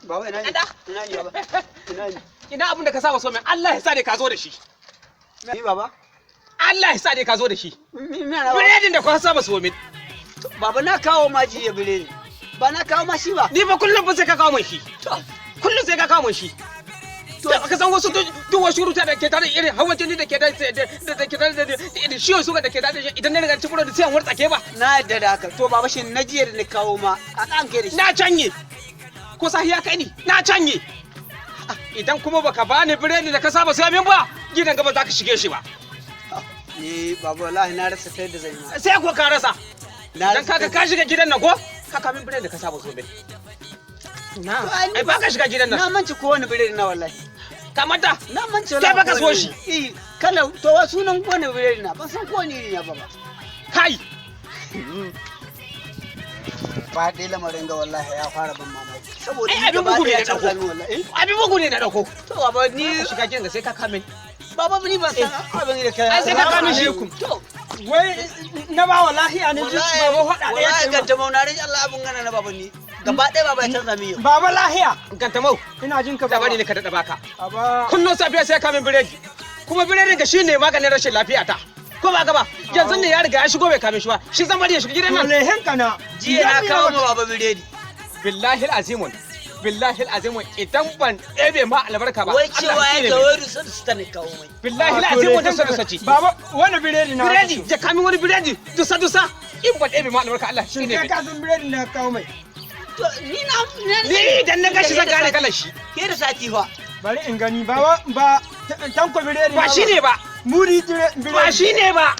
Baba, ina ne? Ada. Ina ne, baba? Ina ne? Ina abin da ka saba so min, Allah ya sa dai ka zo da shi. Ni, baba? Allah ya sa dai ka zo da shi. Ina na, baba. Biredin da ka saba so min. Baba, na kawo ma jiya biredi. Ba na kawo ma shi ba. Ni fa kullum fa sai ka kawo min shi. Kullum sai ka kawo min shi. To ka san wasu duk wasu ruta da ke tare irin hawan jini da ke da da ke tare da da ciwon suga da ke tare da idan na riga ci burodi sai an wartsake ba. Na yadda da haka. To baba, shin na jiya da na kawo ma a kan kai da shi? Na canye. Ko sahiya kai ni na canye. Idan kuma baka bani biredi da ka saba sai min ba, gidan gaba za ka shige shi ba. Ni baba, wallahi na rasa ta yadda zan yi. Sai ko ka rasa. Na Dan rasa kaga ta ka shiga gidan nan ko? Ka kamin biredi da ka saba so min. Na. Ai ba ka shiga gidan Na nan. manci ko wani biredi na, wallahi. Ka manta. Na manci. Kai baka so shi. Eh, kala to wa sunan wani biredi na, ban san ko wani iri na baba. Kai. Ba dai lamarin ga wallahi ya fara ban mamaki. Saboda Ai, ni abin gaba bugu ne ɗaya na ya canza ɗauko. min wallahi. Eh? Abin bugu ne na dauko. To baba, ni Ka shiga gidan sai ka kamin. Baba, ni ban san abin da kai. Ai sai ka kamin shi. To Wai na ba wa lahiya ne ji baba faɗa ɗaya wallahi ce ma. Ganta mauna rin Allah abun gana na baba, ni. Gaba ɗaya baba ya canza min yau. Baba, lahiya? Gantamau. Ina jin ka, baba. Labari ne ka daɗa baka. Baba. Kullum safiya sai kamin biredi. Kuma biredin ka shine maganin rashin lafiya ta. Ko ba ka ba? Yanzu ne ya riga ya shigo bai kame shi ba. Shi zan bari ya shiga gidan To nan. lehen ka na. Jiya na kawo ma baba biredi. Billahi azimun. Billahi azimun, idan ban ɗebe ma albarka ba. Wai Allah cewa ya ya tsine ga min. wai rusa su ta ne kawo mai. Billahi azimun, da dusa ce. Baba, wani biredi na? Biredi, ya kamin wani biredi dusa dusa, in ban ɗebe ma albarka, Allah shi Shin ne. kai ka san biredi na kawo mai? To ni na Ni idan na gashi zan gane kalar shi. Ke da sati fa. Bari in gani, baba, ba tanko biredi Ba na. shi ne ba. Muri biredi. Ba shi ne ba.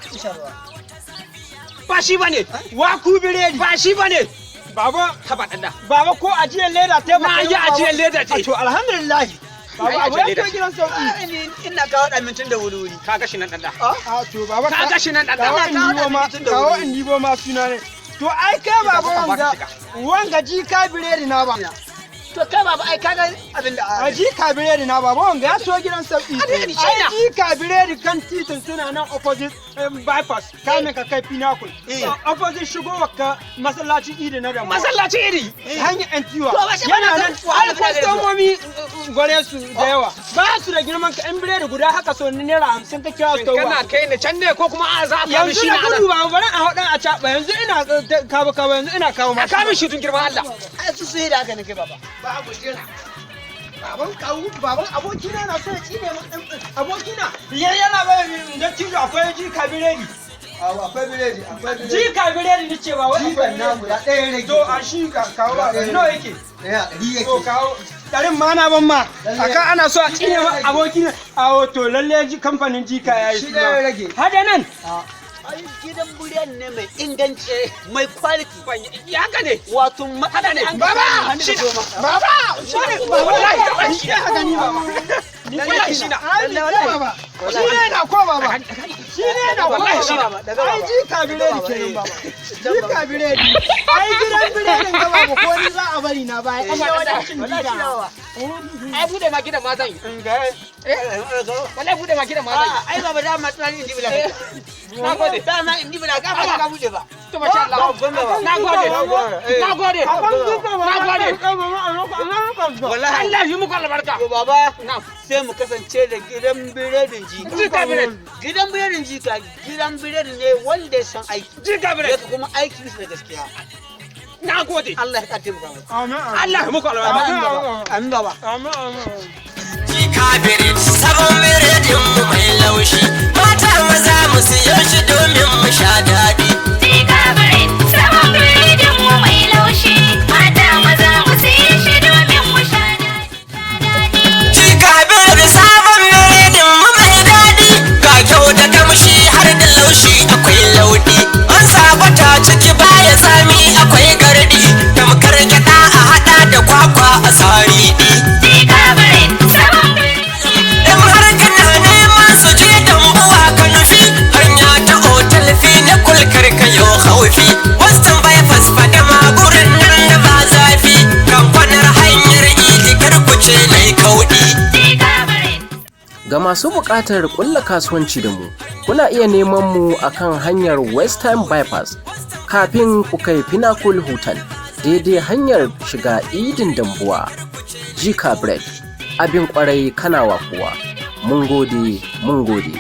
Ba shi ba ne. Waku biredi. Ba shi ba ne. Baba, Haba ɗan da. baba, ko ajiyar leda ta? Na yi ajiyar leda ce. To alhamdulillah. Na yi Baba, abu ya ajiyar leda kai ce. gidan sauki. Ai, ni ina kawo ɗan da wuri wuri. Ka gashi nan, ɗan da. A to baba, Ka gashi nan, ɗan da. kawo in dibo ma, kawo in dibo ma suna ne. To ai kai baba, wanga wanga jika biredi na ba. To kai baba, ai kaga abin da A jika biredi na, baba, wanga ya so gidan sauki. Adadi shi Ai na. jika biredi kan titin suna nan opposite bypass kamin ka kai Pinnacle. Eh. Opposite shigowar ka masallacin Idi na da. Masallaci iri. Hanyar yan tiwa. To, ba shi ba Yana na nan san wahala ai ba na gare su. kwastomomi gware su da yawa. Ba su da girman ka, yan biredi guda haka so ₦50 ka kira su. Kana kai ne can ne ko kuma a za a kawo Yanzu shi na na gudu anan? ba, bari a haɗin a caɓa, yanzu ina kawo kawo, yanzu ina kawo A ma. kamin shi tun girman Allah. Ai su sai da haka ne kai baba. Babu jira. Baban kawu, baban abokina na so ya tsine min abokina. Ya yana bai da tijo, akwai jika biredi. Akwai biredi, akwai biredi. Jika biredi ni ce ba wai akwai Jikan na biredi. guda ɗaya rage. To a shi ka kawo ba, nawa yake? Ɗaya 100 To yake. kawo 100n ma na ban ma. Lalle. Akan ana so a tsine min abokina. A to lalle ji kamfanin jika yayi Shi suna. ɗaya rage. Hada nan. Ai gidan biredi ne mai inganci, mai quality. Ya haka ne. Wato matsala ne an Baba, shi shi na. Baba, shi ne baba. Wallahi taɓa shi. Ya gani baba. Wallahi shi na. Ai ni ko baba. Shi ne na ko baba. Shi ne na ko. Wallahi shi na. Ai jika biredi kenan, baba. Jika biredi. Ai gidan biredin ga baba, ko ni za a bari na baya. Ina wajen cin jika. Ai bude ma gidan ma zan yi. Wallahi bude ma gidan ma zan yi. Ai baba, dama tunani in dibila. Na gode. Dama in dibila ka ba ka bude ba. To masha Allah. Na gode. Na gode. Na gode. Wallahi. Allah yi muku albarka. To baba, Na'am. sai mu kasance da gidan biredin jika. Jika biredi. Gidan biredin jika, gidan biredi ne wanda ya san aiki. Jika Ya biredi. kuma aiki bisa da gaskiya. Na gode. Allah ya kace mu baba. Amin. Allah yi muku albarka. Amin baba. Amin baba. Amin amin. Jika biredi, sabon biredin mu mai laushi. Mata maza mu siyo shi domin mu sha daɗi. Jika bired, sabon biredin mu mai laushi. Mata maza mu siye shi domin mu sha daɗi. Jika biredi, sabon biredin mu mai daɗi. Ga kyau da kamshi har da laushi, akwai lauɗi. An sabata ciki baya tsami, akwai gardi. Tamkar gyaɗa a haɗa da kwakwa a sariɗi. Jika bired, sabon biredin. In har kana neman su je Dambuwa ka nufi hanya ta otal fi na kulkar ka yo haufi. Western bypass fadama gurin nan da ba zafi. Kan kwanar hanyar Idi karkuce mai kauɗi. Jika bired. Ga masu buƙatar ƙulla kasuwanci da mu, kuna iya neman mu a kan hanyar Western Bypass kafin ku kai Pinnacle Hotel, daidai hanyar shiga Idin Dambuwa. Jika Bread, abin kwarai kanawa kuwa. Mun gode, mun gode.